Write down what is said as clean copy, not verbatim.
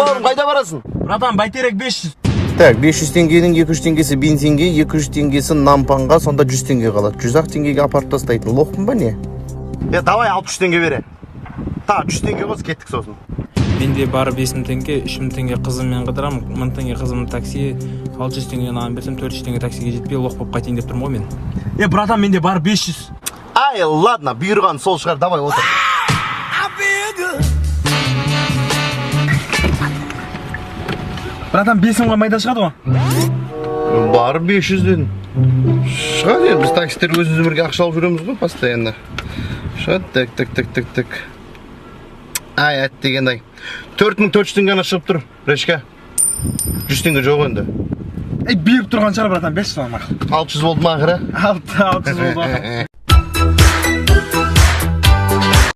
бауырым, қайда барасың? Братан, Бәйтерек 500. Так, 500 теңгенің 200 теңгесі бензинге, 200 теңгесі нампанға, сонда 100 теңге қалады. 100 ақ теңгеге апарып тастайтын лохпын ба не? Е, давай 60 теңге бере. Та, 100 теңге қос, кеттік сосын. Менде бар 5000 теңге, 3000 теңге қызыммен қыдырамын, 1000 теңге қызым такси, 600 теңге маған берсем, 400 теңге таксиге жетпей лох болып қайтайын деп тұрмын ғой мен. Е, братан, менде бар 500. Ай, ладно, бұйырған сол шығар, давай отыр. Братан, 5000-ға майда шығады ғой. Бар 500 дедім. Шығады енді, біз таксистер өзімізбен бірге ақша алып жүреміз ғой постоянно. Шығады, так, так, так, так, так. Ай, әттеген-ай. 4400 теңге ғана шығып тұр, Решка. 100 теңге жоқ енді. Ей, беріп тұрған шығар, братан, 500 мақұл. 600 болды ма ақыры? 600 болды.